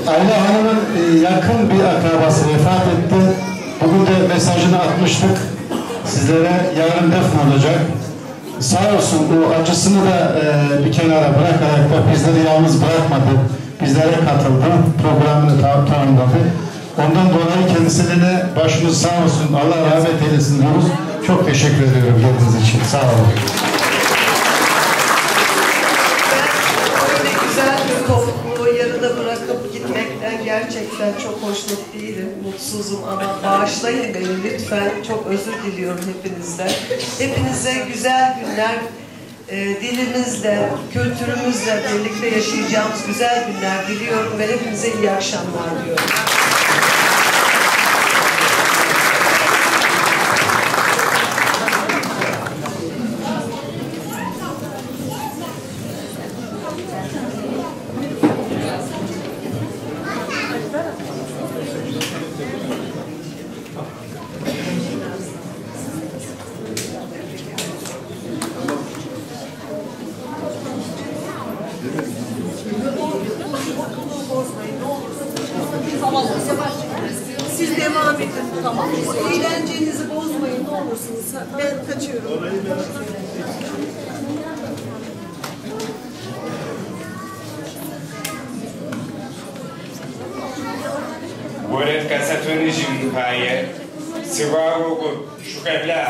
Ayla Hanım'ın yakın bir akrabası vefat etti. Bugün de mesajını atmıştık sizlere. Yarın defn olacak. Sağ olsun o acısını da bir kenara bırakarak da bizleri yalnız bırakmadı. Bizlere katıldı. Programını tamamladı. Ondan dolayı kendisine de başımız sağ olsun. Allah rahmet eylesin diyoruz. Çok teşekkür ediyorum geldiğiniz için. Sağ olun. Gerçekten çok hoşnut değilim, mutsuzum ama bağışlayın beni lütfen. Çok özür diliyorum hepinizden. Hepinize güzel günler, dilimizle, kültürümüzle birlikte yaşayacağımız güzel günler diliyorum ve hepinize iyi akşamlar diyorum. Siz devam edin. Tamam. Eğlencenizi bozmayın ne olursunuz. Ben kaçıyorum. ورد كاساتوني جمباية سواروغو شكبلا.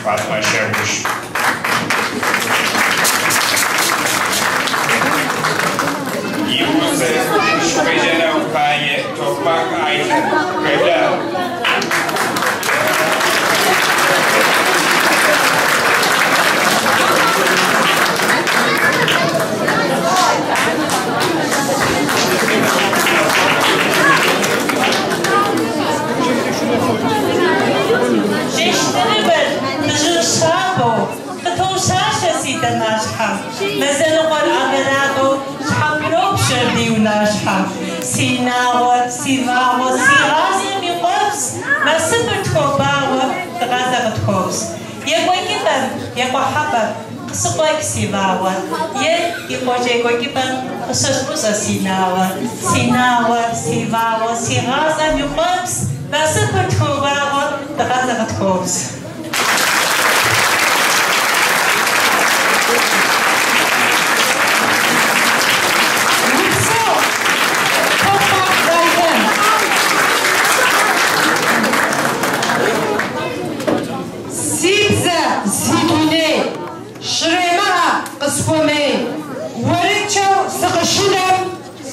Fatma Şermiş. Yivuse Şüphecene Upaye Tokmak Aydın Kıbla. Си нагъуэ, си вагъуэ, си гъащӏэм и къуэпс, насыпыр тхуобагъуэ, дыгъазэ къытхуопс. Екӏуэкӏыпӏэм, е къухьэпӏэм къысыкъуэкӏ си вагъуэ, е ди къуажэ екӏуэкӏыпӏэм къыщыщӏущӏэ си нагъуэ. Си нагъуэ, си вагъуэ, си гъащӏэм и къуэпс, насыпыр тхуобагъуэ, дыгъазэ къытхуопс. Къысхуэмей, уэрычэу сыкъыщынэм,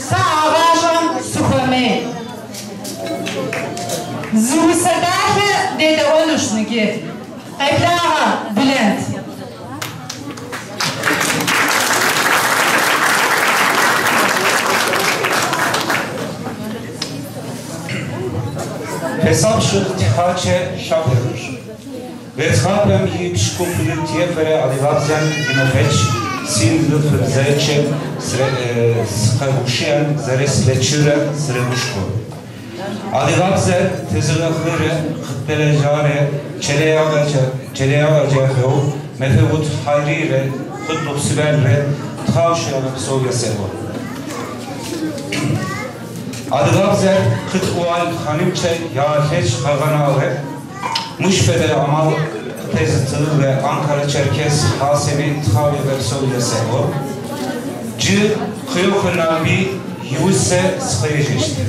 сэ а гъащӏэм сыхуэмей. Зы усэ дахэ дедэӏуэнущ ныджы. Къеблагъэ, Бülent. Hesap tixaçe şapır. Vetxapem yi pşkuflı tiyefere adivabzen imefeç sin lüfzeçe sxevuşen zeresleçire srevuşko. Adivabze tezgahıre xıttelejare çeleyagace mefevut hayrire xıtlup sibelre txavşe ve Adivabze kıt ual hanimçe yağleç xaganave Muşfede amal tezitı ve Ankara Çerkez Hasebi Txavi ve Sovyese o. Cı kıyokınabi yuse sıkıyıcıştı.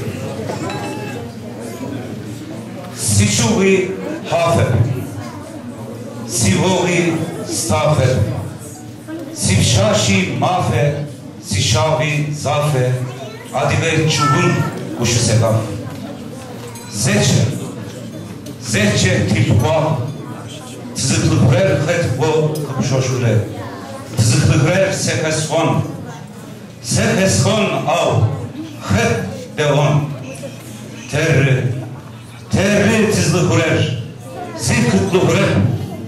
Siçuği hafe, Sivoği stafe, Sivşaşi mafe, Sişavi zafe, Adive çuğun kuşu segaf. Zeçe, Zeçe tilhua, Tızıklıkler xetvo kıpşoşure, Tızıklıkler sekesxon, Sekesxon av, xet devon, Terri, terri tızlıkurer, Zi kıtlıkurer,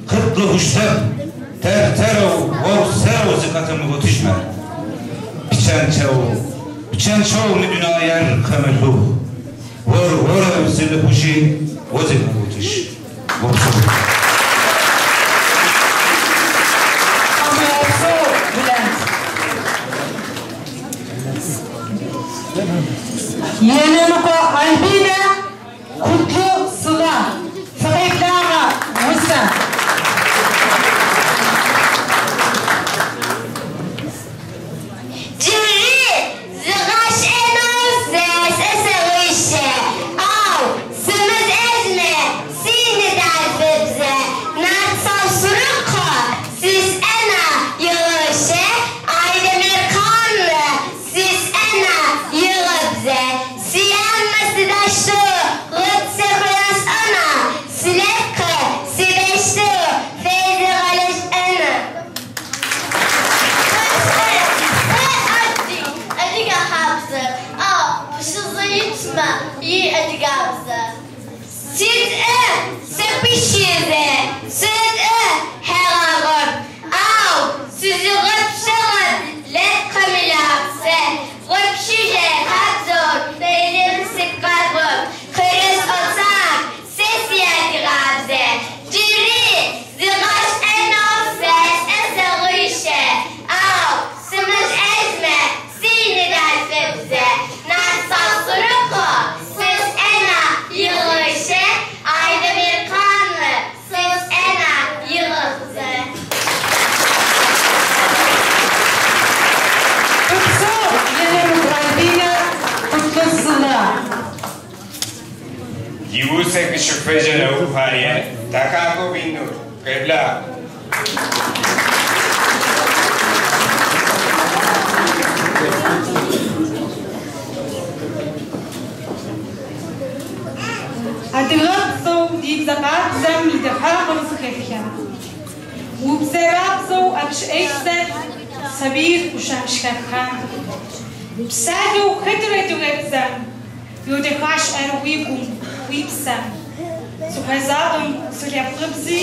kıtlı huştep, Ter terov, vor serov zikatımı gotişme. Biçen çev, biçen çev müdünayer kemelu, Vor vorev zilli huşi, vozik gotiş. Vopsu. Yenenuko Albina Kutlu Sıla Fıkıklağa Musa. Ciri zıgaş enorses eserişe av sımız ezme sini derfibze natsal surukko siz ena yığışe Aydemir kanlı siz ena yığıbze siyanması da şu gıtse kıyas ana silekki sibeştu feyzi galiş ana. Yivuse kışıkfece lehupaye, Takako binnur, Къеблагъэ. Адыгэбзэу ди бзэ къабзэм и дахагъыр зыхелъхьэ. Убзэрабзэу абы щыӏэбзэр сабийр ущамыщхэхам. Псалъэу хэтыр адыгэбзэм, йодэхащӏэр уи гум, уи псэм. Сыхуэзакъым зы лъэпкъыбзи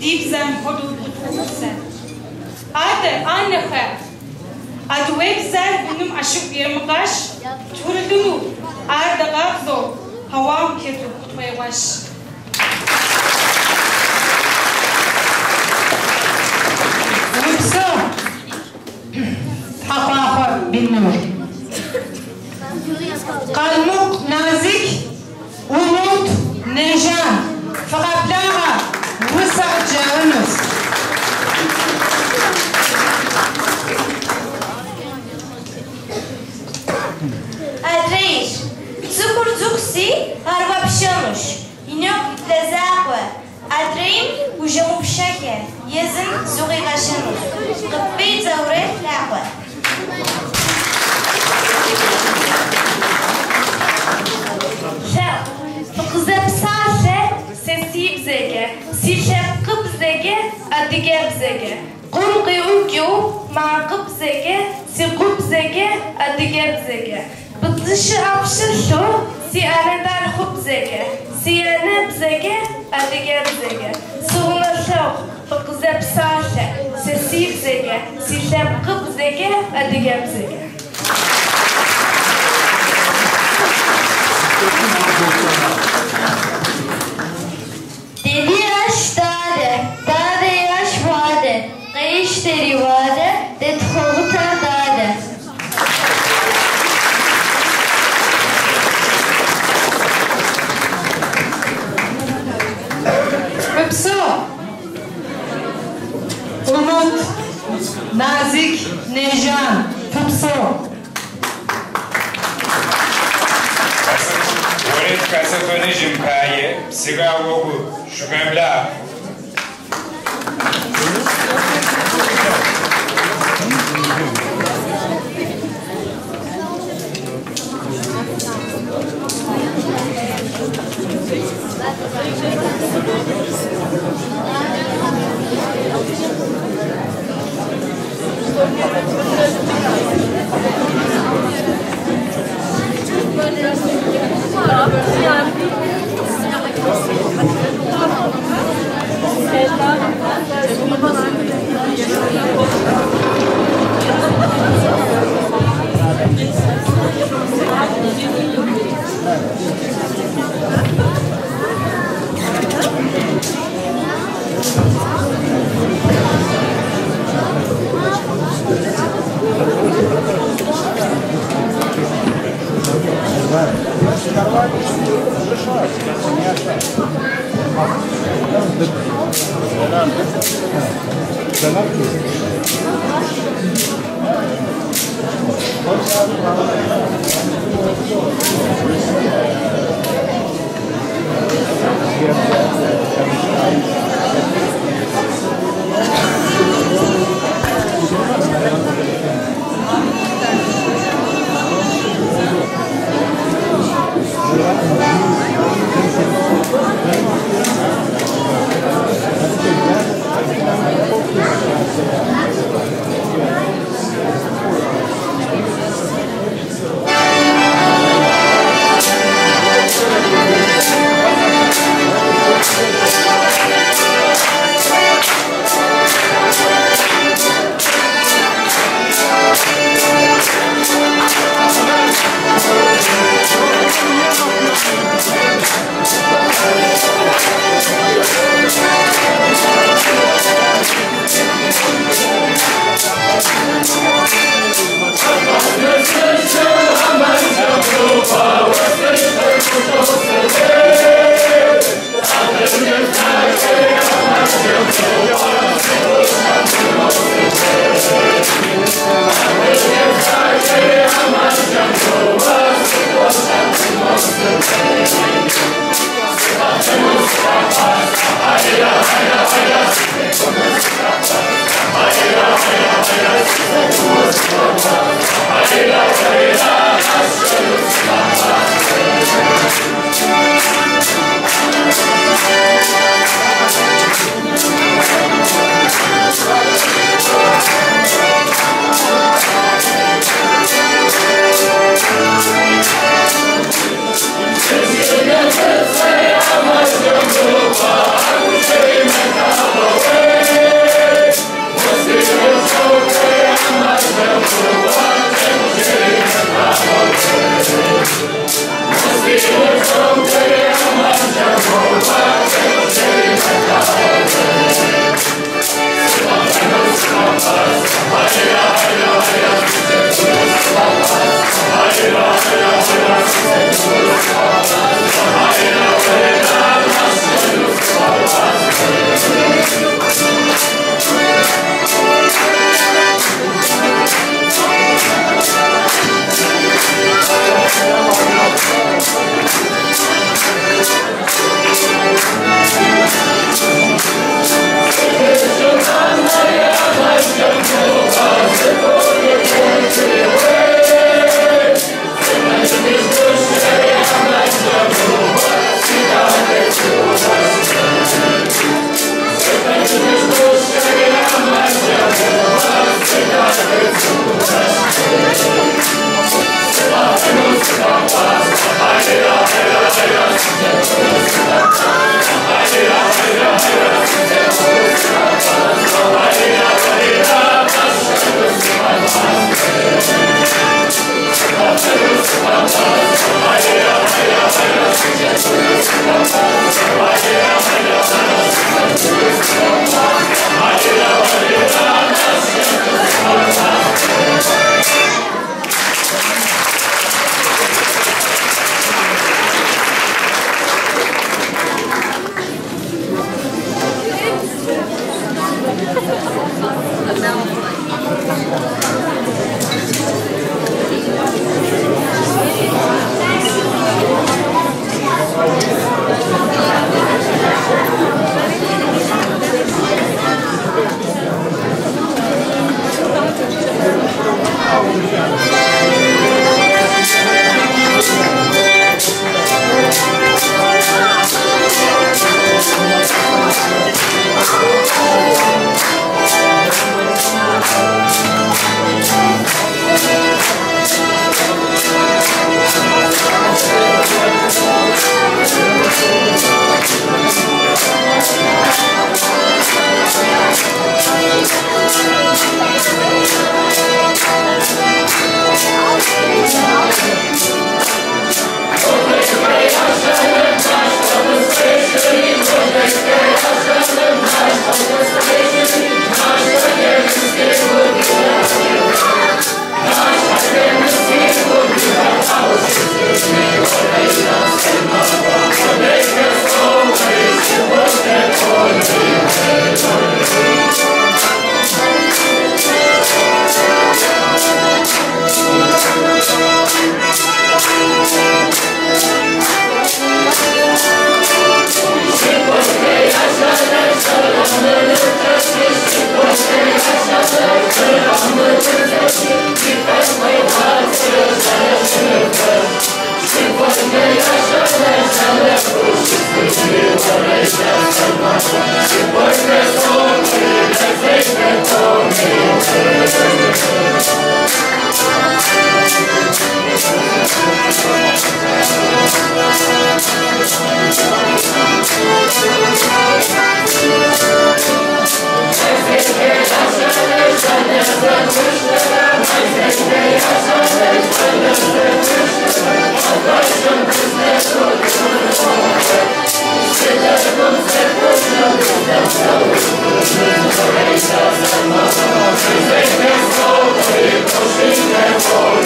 ди бзэм хуэдэу къытхуэупсэ. Адэ, анэхэ, адыгэбзэр быным ӏэщӏыб ерымыгъэщӏ, тхурылъыну ар дэ къабзэу хьэуам хэту къытхуегъэщӏ. Упсэу, Тхьэкъуахъуэ Бинур. Къалмыкъ Назик, Умут Нежан. Фыкъэблагъэ, усэ къыджаӏэнущ. Адрейщ. Цӏыхур цӏыхуси, ар уэпщэнущ. И нэгу иплъэ закъуэ. Адрейм ужьэмыпщэхэ, езым зукъигъэщэнущ. Къыпфӏидзэурэ лъакъуэ. Лъэӏу. Фыкъызэпсалъэ сэ си бзэкӏэ, си лъэпкъыбзэкӏэ, адыгэбзэкӏэ. Гум къиӏукӏыу макъыбзэкӏэ, си губзэкӏэ, адыгэбзэкӏэ. Быдзышэ ӏэфӏ щылъу си анэдэлъхубзэкӏэ, си анэбзэкӏэ, адыгэбзэкӏэ. Сывмылъагъу, фыкъызэпсалъэ сэ си бзэкӏэ, си лъэпкъыбзэкӏэ, адыгэбзэкӏэ. Dedi yaş dade, dade yaş vade, Kayış deri vade, dethoguta dade. Упсэу, Умут, Назик, Нежан. Фыпсэу. Уэрэд касафэныжьым пае псыга уэгу шыкъеблагъэ.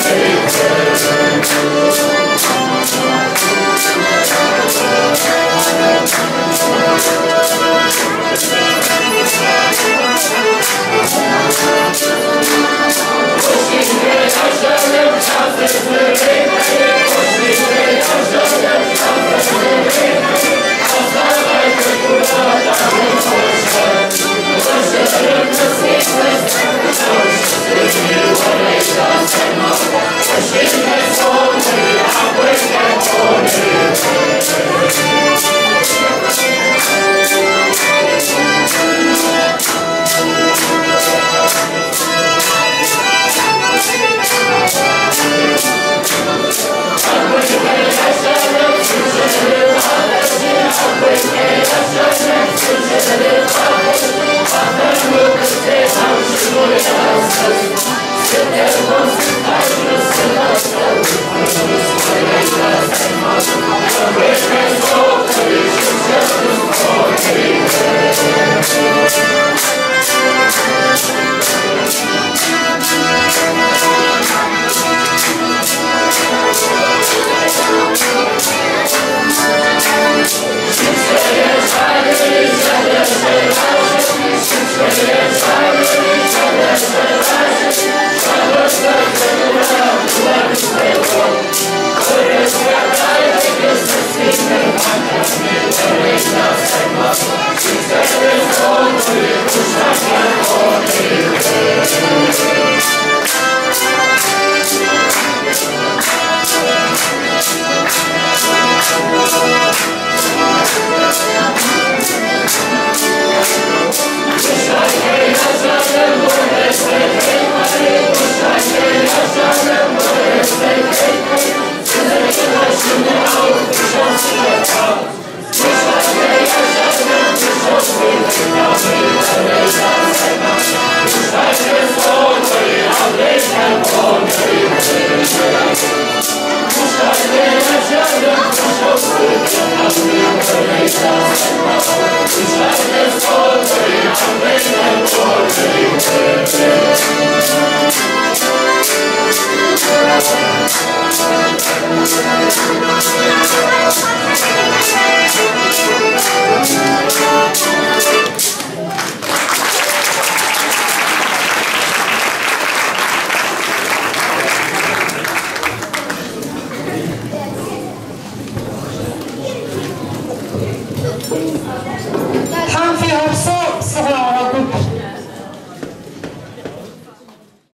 Сыт